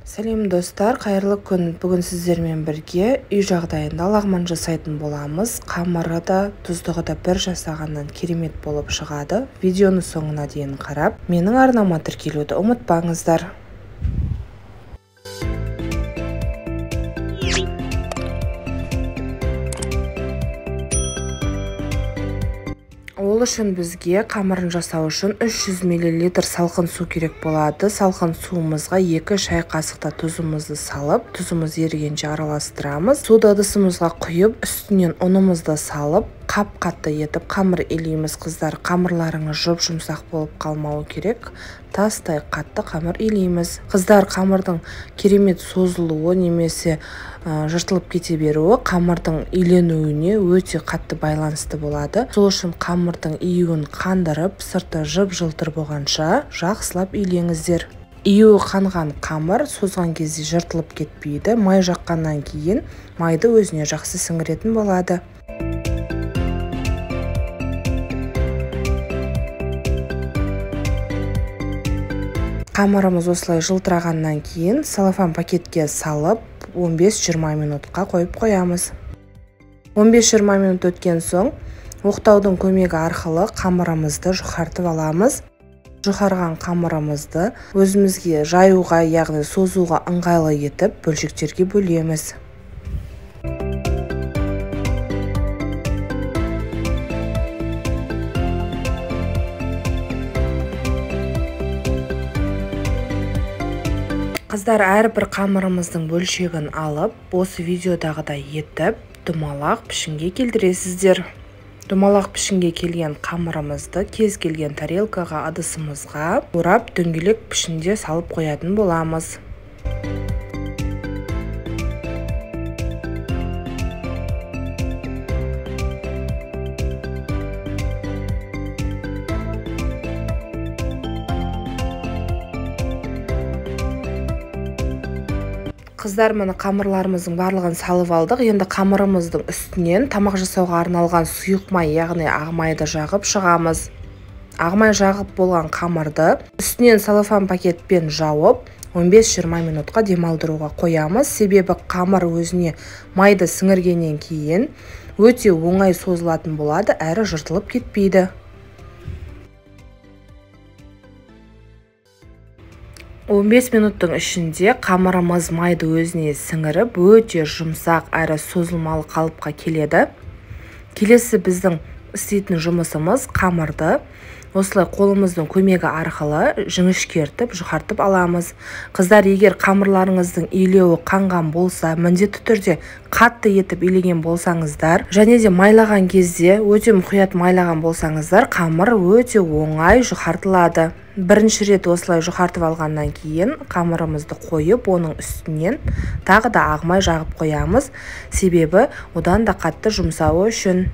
Сәлем достар, қайырлы күн. Бүгін сіздермен бірге үй жағдайында лағман жасайтын боламыз. Қамыры да, тұздығы да бір жасағаннан керемет болып шығады. Видеоны соңына дейін қарап, менің арнама тіркелуді ұмытпаңыздар. Ол үшін бізге қамырын жасау үшін 300 мл салқын су керек болады. Салқын суымызға 2 шай қасықта тұзымызды салып, тұзымыз ерігенше араластырамыз. Суды ыдысымызға құйып, үстінен ұнымызды салып, қап-қатты етіп қамыр илейміз. Қыздар, қамырларыңыз жұп-жұмсақ болып қалмауы керек. Тастай қатты қамыр илейміз. Қыздар, қамырдың керемет созылуы немесе жыртылып кете беруі қамырдың иленуіне өте қатты байланысты болады. Сол үшін қамырдың июін қандырып, сырты жып-жылтыр болғанша жақсылап илеңіздер. Июі қанған қамыр созған кезде жыртылып кетпейді. Май жаққаннан кейін майды өзіне жақсы сіңіретін болады. Қамырымыз осылай жылтырағаннан кейін целлофан пакетке салып 15-20 минутқа қойып қоямыз. 15-20 минут өткен соң оқтаудың көмегі арқылы қамырымызды жұқартып аламыз. Жұқарған қамырымызды өзімізге жаюға, яғни созуға ыңғайлы етіп бөлшектерге бөлеміз. Қыздар, әрбір қамырымыздың бөлшегін алып, осы видеодағыдай етіп, домалақ пішінге келтіресіздер. Домалақ пішінге келген қамырымызды кез келген тарелкаға, ыдысымызға орап, дөңгелек пішінде салып қоятын боламыз. Қыздар, міне қамырларымыздың барлығын салып алдық. Енді қамырымыздың үстінен тамақ жасауға арналған сұйық май, яғни ақ майды жағып шығамыз. Ақ май жағып болған қамырды үстінен целлофан пакетпен жауып, 15-20 минутқа демалдыруға қоямыз. Себебі қамыр өзіне майды сіңіргеннен кейін өте оңай созылатын болады, әрі жыртылып кетпейді. 15 минуттың ішінде қамырымыз майды өзіне сіңіріп, өте жұмсақ әрі созылмалы қалыпқа келеді. Келесі біздің істейтін жұмысымыз қамырды осылай қолымыздың көмегі арқылы жіңішкертіп, жұқартып аламыз. Қыздар, егер қамырларыңыздың илеуі қанған болса, міндетті түрде қатты етіп илеген болсаңыздар, және де майлаған кезде өте мұқият майлаған болсаңыздар, қамыр өте оңай жұқартылады. Бірінші рет осылай жұқартып алғаннан кейін қамырымызды қойып, оның үстінен тағы да ақ май жағып қоямыз, себебі одан да қатты жұмсауы үшін.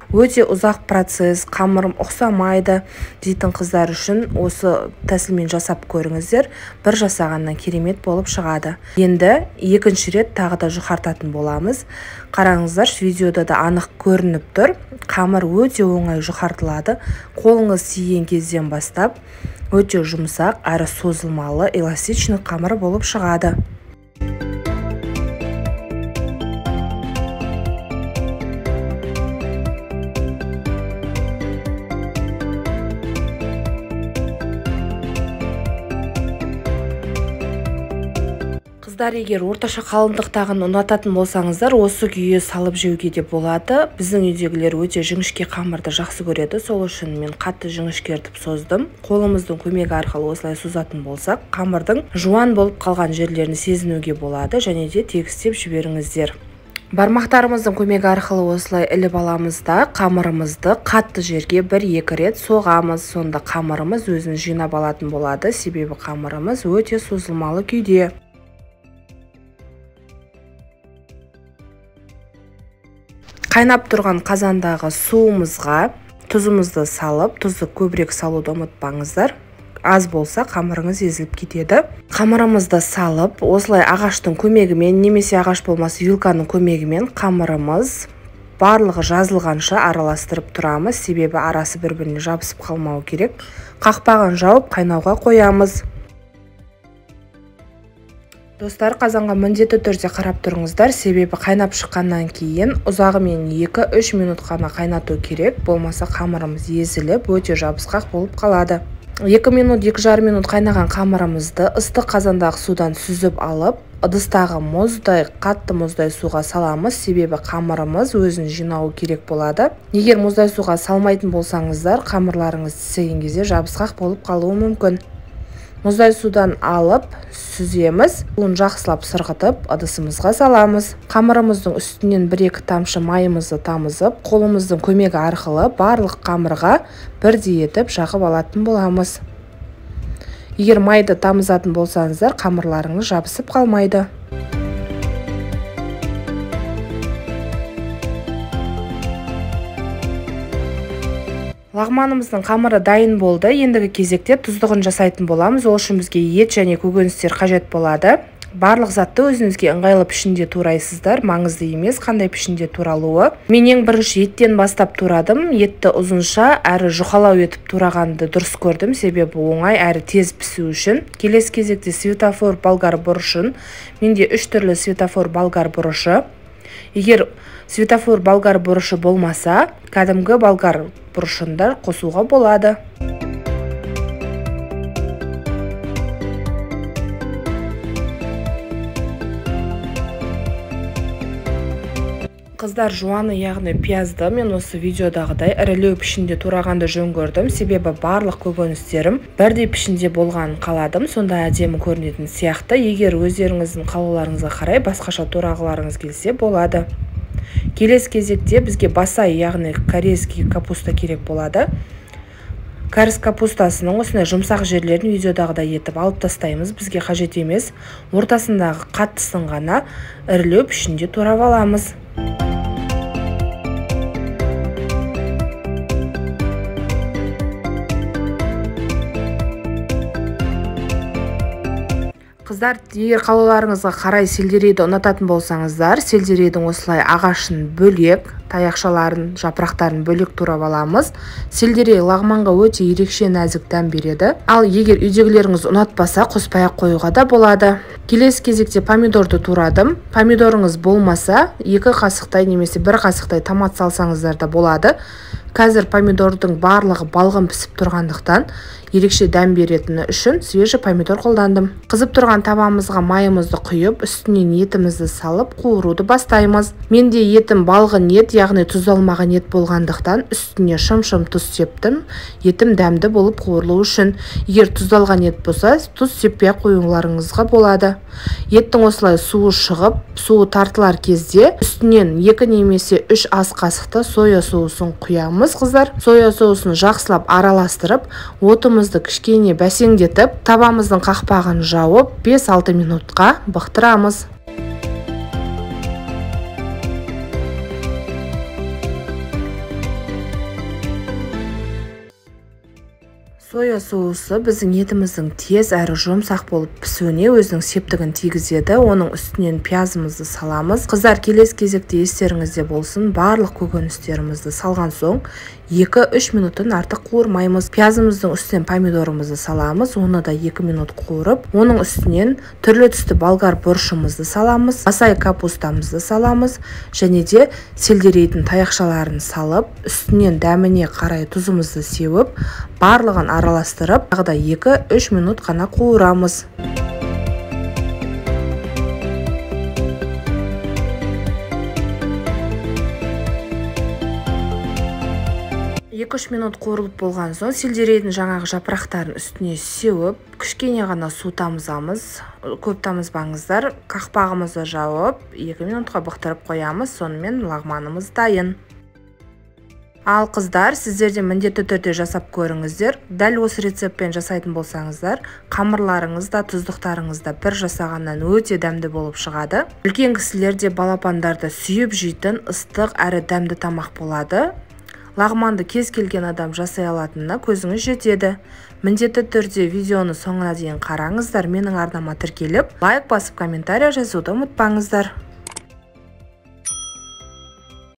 Өте ұзақ процесс, қамырым ұқсамайды дейтін қыздар үшін осы тәсілмен жасап көріңіздер, бір жасағаннан керемет болып шығады. Енді екінші рет тағы да жұқартатын боламыз. Қараңыздар, видеода да анық көрініп тұр. Қамыр өте оңай жұқартылады. Қолыңыз тиген кезден бастап өте жұмсақ әрі созылмалы, эластичный қамыр болып шығады. Қыздар, егер орташа қалыңдықтағын ұнататын болсаңыздар, осы күйі салып жеуге де болады. Біздің үйдегілер өте жіңішке қамырды жақсы көреді, сол үшін мен қатты жіңішкертіп создым. Қолымыздың көмегі арқылы осылай созатын болсақ, қамырдың жуан болып қалған жерлерін сезінуге болады, және де тегістеп жіберіңіздер. Бармақтарымыздың көмегі арқылы осылай іліп аламыз да, қамырымызды қатты жерге бір-екі рет соғамыз. Сонда қамырымыз өзін жинап алатын болады, себебі қамырымыз өте созылмалы күйде. Қайнап тұрған қазандағы суымызға тұзымызды салып, тұзды көбірек салуды ұмытпаңыздар. Аз болса қамырыңыз езіліп кетеді. Қамырымызды салып, осылай ағаштың көмегімен немесе ағаш болмаса вилканың көмегімен қамырымыз барлығы жазылғанша араластырып тұрамыз, себебі арасы бір-біріне жабысып қалмау керек. Қақпағын жауып қайнауға қоямыз. Достар, қазанға міндетті түрде қарап тұрыңыздар, себебі қайнап шыққаннан кейін ұзағымен 2-3 минут қана қайнату керек, болмаса қамырымыз езіліп, өте жабысқақ болып қалады. 2 минут, 2,5 минут қайнаған қамырымызды ыстық қазандағы судан сүзіп алып, ыдыстағы мұздай, қатты мұздай суға саламыз, себебі қамырымыз өзін жинауы керек болады. Егер мұздай суға салмайтын болсаңыздар, қамырларыңыз тістеген кезде жабысқақ болып қалуы мүмкін. Мұздай судан алып сүземіз, суын жақсылап сырғытып ыдысымызға саламыз. Қамырымыздың үстінен 1-2 тамшы майымызды тамызып, қолымыздың көмегі арқылы барлық қамырға бірдей етіп жағып алатын боламыз. Егер майды тамызатын болсаңыздар, қамырларыңыз жабысып қалмайды. Лағманымыздың қамыры дайын болды. Ендігі кезекте тұздығын жасайтын боламыз. Ол үшін бізге ет және көкөністер қажет болады. Барлық затты өзіңізге ыңғайлы пішінде турайсыздар, маңызды емес қандай пішінде туралуы. Мен ең бірінші еттен бастап турадым. Етті ұзынша әрі жұқалау етіп турағанды дұрыс көрдім, себебі оңай әрі тез пісу үшін. Келесі кезекте светофор болгар бұрышын. Менде 3 түрлі светофор болгар бұрышы. Егер светофор болгар бұрышы болмаса, кәдімгі болгар бұрышын да қосуға болады. Қыздар, жуаны, яғни пиязды мен осы видеодағыдай ірілеу пішінде турағанды жөн көрдім, себебі барлық көкөністерім бірдей пішінде болғанын қаладым, сонда әдемі көрінетін сияқты. Егер өздеріңіздің қалауларыңызға қарай басқаша турағыларыңыз келсе болады. Келесі кезекте бізге басай, яғни корейский капуста керек болады. Кәріс капустасының осындай жұмсақ жерлерін видеодағыдай етіп алып тастаймыз, бізге қажет емес. Ортасындағы қаттысын ғана ірілеу пішінде турап аламыз. Қыздар, егер қалауларыңызға қарай сельдерейді ұнататын болсаңыздар, сельдерейдің осылай ағашын бөлек, таяқшаларын, жапырақтарын бөлек турап аламыз. Сельдерей лағманға өте ерекше нәзік дәм береді. Ал егер үйдегілеріңіз ұнатпаса, қоспай-ақ қоюға да болады. Келесі кезекте помидорды турадым. Помидорыңыз болмаса, 2 қасықтай немесе 1 қасықтай томат салсаңыздар да болады. Қазір помидордың барлығы балғын пісіп тұрғандықтан ерекше дәм беретіні үшін свежий помидор қолдандым. Қызып тұрған табамызға майымызды құйып, үстінен етімізді салып қуыруды бастаймыз. Менде етім балғын ет, яғни тұздалмаған ет болғандықтан үстіне шым-шым тұз септім. Етім дәмді болып қуырылу үшін. Егер тұздалған ет болса, тұз сеппей қоюларыңызға болады. Еттің осылай суы шығып, суы тартылар кезде үстінен 2 немесе 3 ас қасықты соя соусын құямыз, қыздар. Соя соусын жақсылап араластырып, отымызды кішкене бәсеңдетіп, табамыздың қақпағын жауып, 5-6 минутқа бықтырамыз. Соя соусы біздің етіміздің тез әрі жұмсақ болып пісуіне өзінің септігін тигізеді. Оның үстінен пиязымызды саламыз. Қыздар, келесі кезекте естеріңізде болсын, барлық көкөністерімізді салған соң 2-3 минуттан артық қуырмаймыз. Пиязымыздың үстінен помидорымызды саламыз, оны да 2 минут қуырып, оның үстінен түрлі түсті болгар бұрышымызды саламыз, асай капустамызды саламыз және де сельдерейдің таяқшаларын салып, үстінен дәміне қарай тұзымызды сеуіп, барлығын араластырып, тағы да 2-3 минут қана қуырамыз. Екі-үш минут қуырылып болған соң сельдерейдің жаңағы жапырақтарын үстіне сеуіп, кішкене ғана су тамызамыз. Көп тамызбаңыздар, қақпағымызды жауып, 2 минутқа бықтырып қоямыз. Сонымен лағманымыз дайын. Ал қыздар, сіздер де міндетті түрде жасап көріңіздер. Дәл осы рецептпен жасайтын болсаңыздар, қамырларыңыз да, тұздықтарыңыз да бір жасағаннан өте дәмді болып шығады. Үлкен кісілер де, балапандар да сүйіп жейтін ыстық әрі дәмді тамақ болады. Лағманды кез келген адам жасай алатынына көзіңіз жетеді. Міндетті түрде видеоны соңына дейін қараңыздар. Менің арнама тіркеліп, лайк басып, комментария жазуды ұмытпаңыздар.